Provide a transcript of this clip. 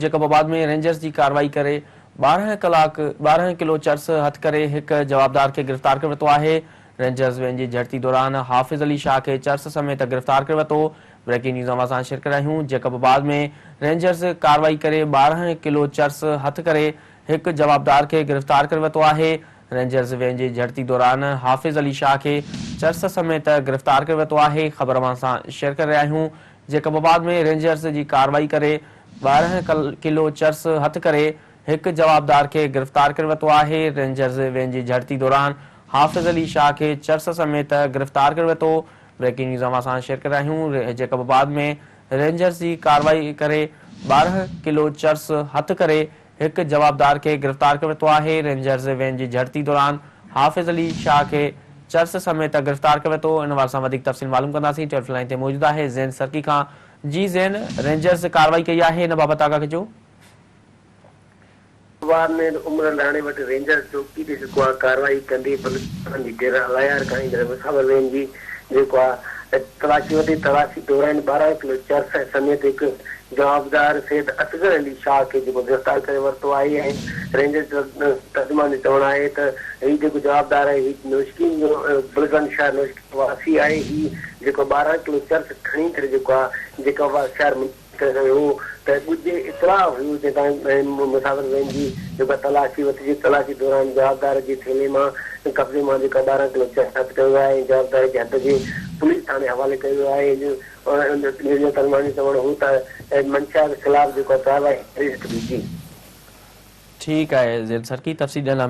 Jacob آباد ۾ Rangers جي ڪارروائي ڪري 12 ڪلاڪ 12 ڪلو چرس هٿ ڪري هڪ جوابدار کي گرفتار ڪري ورتو آهي. رينجرز وين جي جهڙتي دوران حافظ علي شاهه کي چرس سميت گرفتار ڪري ورتو. بريڪنگ نيوز اوهان سان شيئر ڪري رهيا آهيون جيڪب آباد ۾ رينجرز ڪارروائي ڪري 12 ڪلو چرس هٿ ڪري هڪ جوابدار کي گرفتار ڪري ورتو آهي. رينجرز وين جي جهڙتي دوران حافظ علي شاهه کي چرس سميت گرفتار ڪري ورتو آهي. خبر اوهان سان شيئر ڪري رهيا آهيون جيڪب آباد ۾ رينجرز جي ڪارروائي ڪري 12 ڪلو چرس هٿ ڪري هڪ جوابدار کي گرفتار ڪري ورتو آهي، رينجرز وين جي جهڙتي دوران حافظ علي شاهه کي چرس سميت گرفتار ڪري ورتو، بريڪنگ نيوز اوهان سان شيئر ڪري رهيا آهيون جيڪب آباد ۾ رينجرز جي ڪارروائي ڪري 12 ڪلو چرس هٿ ڪري هڪ جوابدار کي گرفتار ڪري ورتو آهي، رينجرز وين جي جهڙتي دوران حافظ علي شاهه کي چرس سميت گرفتار ڪري ورتو، ان حوالي سان وڌيڪ تفصيل معلوم ڪنداسين، ٽيليفون لائين تي موجود آهي زين سرڪي کان جي زين رينجرز ڪارروائي ڪئي آهي ان بابت آگاهه ڪجو. وار ۾ عمر لاڻي وٽ رينجرز چوڪي تي جيڪو آ ڪارروائي ڪندي بلوچستان جي ڊيرا الايار کان ايندڙ مسافر وين جي جيڪو آ تلاشي ورتي تلاشي دوران 12 ڪلو چرس ۽ سميت هڪ جوابدار سيد اصغر علي شاهه کي جيڪو گرفتار ڪري ورتو آهي ۽ رينجرز ترجمان جو چوڻ آهي ته هي جيڪو جوابدار آهي هي نوشڪي جو بلغن شهر نوشڪي واسي آهي هي جيڪو 12 ڪلو چرس کڻي ڪري جيڪو آ جيڪا اها شهر منتقل ڪري رهيو هو ته ڳجهي اطلاع هيو جنهن تان مسافر وين جي جيڪا تلاشي ورتي جي تلاشي دوران جوابدار جي ٿيلهي مان قبضي مان جيڪا 12 ڪلو چرس هٿ ڪيو ويو آهي ۽ جوابدار کي هٿ جي پوليس ٿاڻي حوالي ڪيو ويو آهي جنهن جو ترجمان جو چوڻ هو ته منشيات خلاف جيڪو ڪارروائي جاري رکبي جي. ٺيڪ آهي زين سرڪي تفصيل ڏيڻ لاء.